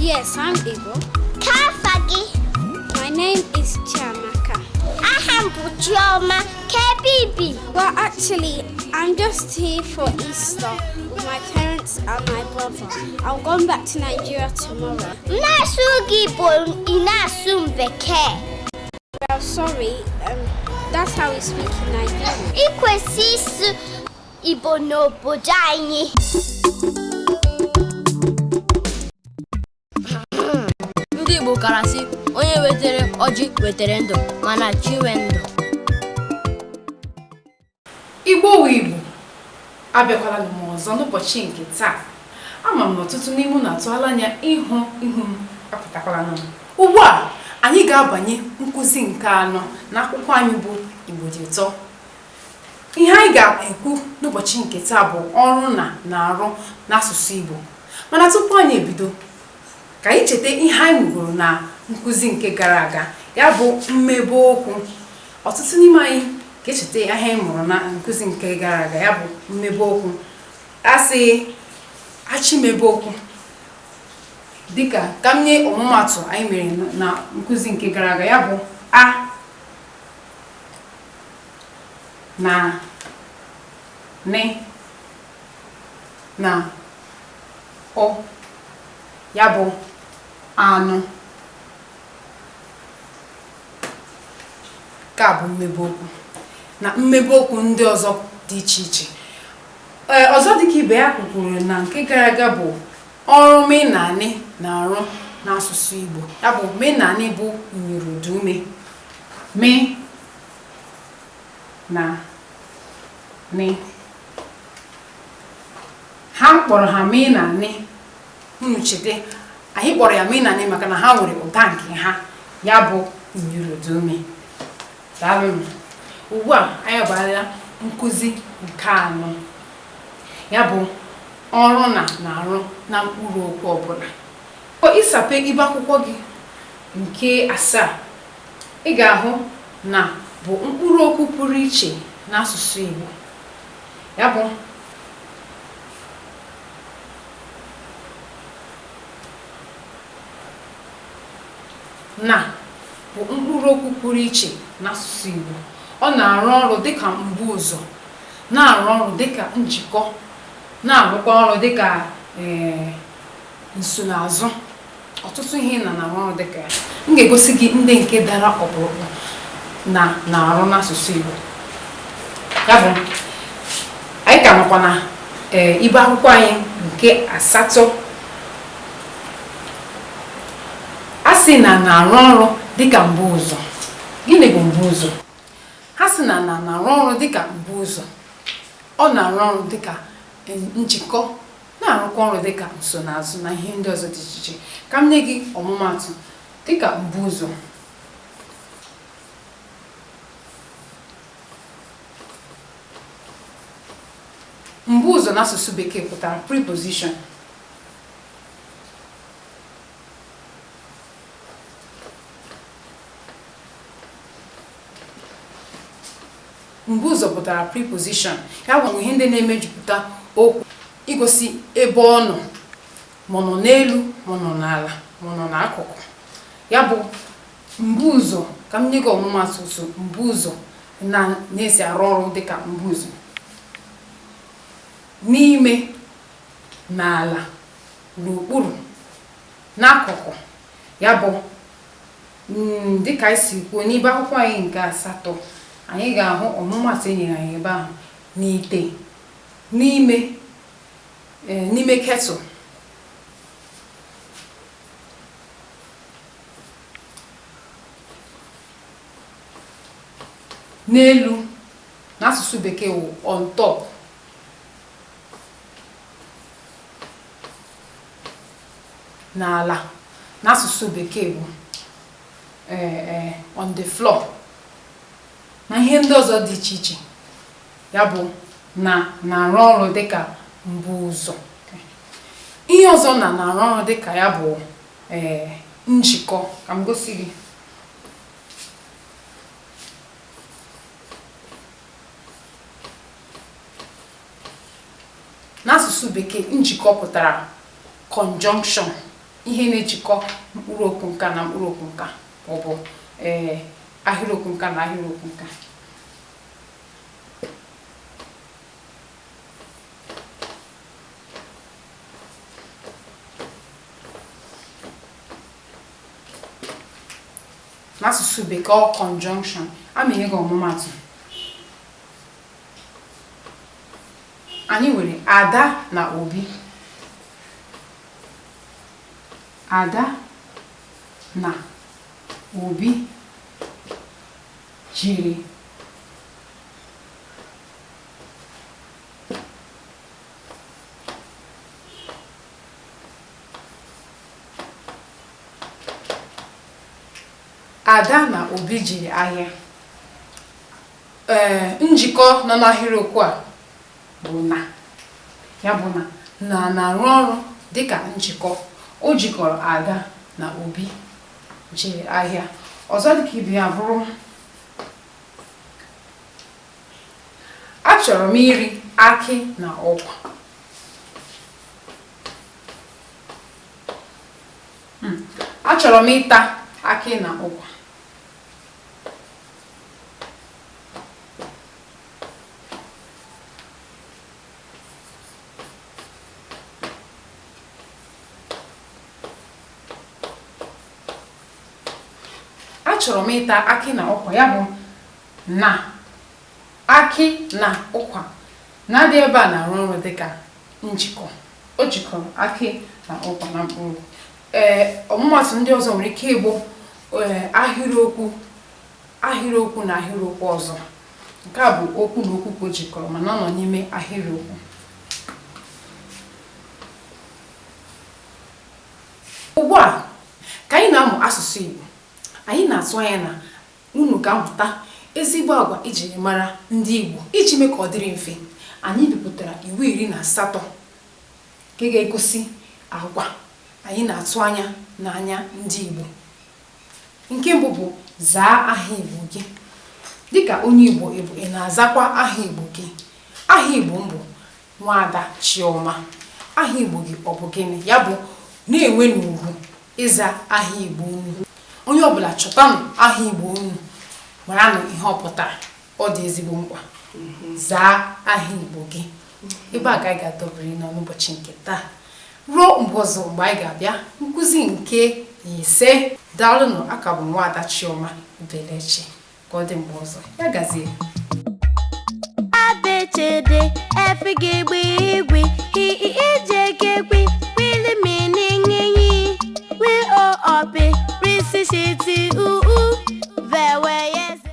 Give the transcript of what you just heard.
Yes, I'm Igbo. Ka afa gị? My name is Chiamaka. Aha m bụ Chioma. Ka ebe i bi? Well, actually, I'm just here for Easter with my parents and my brother. I'm going back to Nigeria tomorrow. M na-asụ gị Igbo, ị na-asụ m Bekee. Well, sorry, that's how we speak in Nigeria. Ị kwesị ịsụ Igbo n'obodo anyị. Ndị Igbo kara sị, onye wetere ọjị wetere ndụ, mana chi nwe ndụ. Igbo wụ Igbo, abịakwala m ọzọ n'ụbọchị nke taa. Ama m na ọtụtụ n'ime unu atụala anya ịhụ ihu m apụtakwala m. Ugbu a, anyị ga-abanye nkụzi nke anọ n'akwụkwọ anyị bụ Igbo dị ụtọ. Ihe anyị ga-ekwu n'ụbọchị nke taa bụ ọrụ na na-arụ n'asụsụ Igbo. Mana tupu anyị ebido, ka anyị cheta ihe anyị mụgoro na nkụzi nke gara aga, ya bụ mmebe okwu. Ọtụtụ n'ime anyị ga-echeta ihe anyị mụrụ na nkụzi nke gara aga, ya bụ mmebe okwu. A sị achọ imebe okwu, dịka ka m nye ọmụmatụ anyị mere na nkụzi nke gara aga, ya bụ a na n na ụ, ya bụ anụ. Nke a bụ mmebe okwu na mmebe okwu ndị ọzọ dị iche iche. Ee, ọzọ dịka ibe ya kwukwuru na nke gara aga bụ ọrụ m na nị na-arụ n'asụsụ Igbo, ya bụ m na nị bụ myiri ụdaume m na nị. Ha kpọrọ ha m na nị. Unu cheta, anyị kpọrọ ya m na nị maka na ha nwere ụda nke ha, ya bụ myiri ụdaume. Daalụnụ. Ugbu a anyị abaala nkụzi nke anọ, ya bụ ọrụ na na-arụ na mkpụrụ okwu ọbụla. Ị sape ibe akwụkwọ gị nke asaa, ị ga-ahụ na bụ mkpụrụ okwu pụrụ iche n'asụsụ Igbo, ya bụ na bụ mkpụrụ okwu pụrụ iche n'asụsụ Igbo. Ọ na-arụ ọrụ dịka mbuụzọ, na-arụ ọrụ dịka njikọ, na-arụkwa ọrụ dịka ee nsonaazụ. Ọtụtụ ihe na na-arụ ọrụ dịka ya. M ga-egosi gị ndị nke dara ọkpụrụkpụ na na-arụ n'asụsụ Igbo. Ya bụ anyị ka nọkwa na ee ibe akwụkwọ anyị nke asatọ. A sị na na-arụ ọrụ dịka mbuụzọ. Gịnị bụ mbuụzọ? Ha sị na na na-arụ ọrụ dịka mbuụzọ. Ọ na-arụ ọrụ dịka njikọ, na-arụkwa ọrụ dịka nsonaazụ na ihe ndị ọzọ dị iche iche. Ka m nye gị ọmụmaatụ dịka mbuụzọ. Mbuụzọ n'asụsụ Bekee pụtara preposition. Mbuụzọ pụtara preposition, ya bụ ihe ndị na-emejupụta okwu igosi ebe ọ nọ, ma ọ nọ n'elu, ma ọ nọ n'ala, ma ọ nọ n'akụkụ. Ya bụ mbuụzọ. Ka m nye gị ọmụmaatụ otu mbuụzọ na na-esi arụ ọrụ dịka mbuụzọ. N'ime, n'ala, n'okpuru, n'akụkụ, ya bụ dịka anyị si kwuo n'ibe akwụkwọ anyị nke asatọ, anyị ga-ahụ ọmụmaatụ e nyere anyị ebe ahụ: n'ite, n'ime, n'ime kettle, n'elu, n'asụsụ Bekee wụ on top, n'ala, n'asụsụ Bekee bụ on the floor, na ihe ndị ọzọ dị iche iche. Ya bụ na na-arụ ọrụ dịka mbuụzọ. Ihe ọzọ na na-arụ ọrụ dịka ya bụ ee njikọ. Ka m gosi gị. N'asụsụ Bekee, njikọ pụtara conjunction. Ihe na-ejikọ mkpụrụ okwu nka na mkpụrụ okwu nka, maọbụ ee ahịrịokwu nka na ahịrịokwu nka. N'asụsụ bekee ọ conjunction. A ma enye gị ọmụmatụ. Anyị nwere Ada na Obi. Ada na Obi jiri Ada na Obi jiri ahịa. Ee, njikọ nọ n'ahịrịokwu a bụ na, ya bụ na na na-arụ ọrụ dịka njikọ. O jikọrọ Ada na Obi jiri ahịa. Ọzọ dịka ibe ya bụrụ, achọrọ m iri akị na ụkwa. Achọrọ m ịta akị na ụkwa. Achọrọ m ịta akị na ụkwa, ya bụ na akị na ụkwa na-adị ebe a na-arụ ọrụ dịka njikọ. O jikọrọ akị na ụkwa na mkpụrụ. Ee, ọmụmatụ ndị ọzọ nwere ike ịbụ ahịrịokwu ahịrịokwu na ahịrịokwu ọzọ. Nke a bụ okwu na okwu ka o jikọrọ, mana ọ nọ n'ime ahịrịokwu. Ugbu a ka anyị na-amụ asụsụ Igbo, anyị na-atụ anya na unu ga-amụta ezigbo agwa iji mara ndị Igbo. Iji mee ka ọ dịrị mfe, anyị bipụtara iwu 18 nke ga-egosi agwa anyị na-atụ anya n'anya ndị Igbo. Nke mbụ bụ zaa aha Igbo gị. Dịka onye Igbo ị na-azakwa aha Igbo gị. Aha Igbo m bụ Nwaada Chioma. Aha Igbo gị ọ bụ gịnị? Ya bụ na-enwe n'ugwu ịza aha Igbo unu. Onye ọbụla chọtanụ aha Igbo unu, maranụ ihe ọ pụtara. Ọ dị ezigbo mkpa. Zaa aha Igbo gị. Ebe a ka anyị ga-adọbiri n'ụbọchị nke taa. Ruo mgbe ọzọ mgbe anyị ga-abịa nkụzi nke 5. Daalụnụ. Aka bụ Nwaada Chioma Ebelechi. Ka ọ dị mgbe ọzọ, ya gazie. A B C D F G B I I J K Q W L M N G Y W O O P R S T U.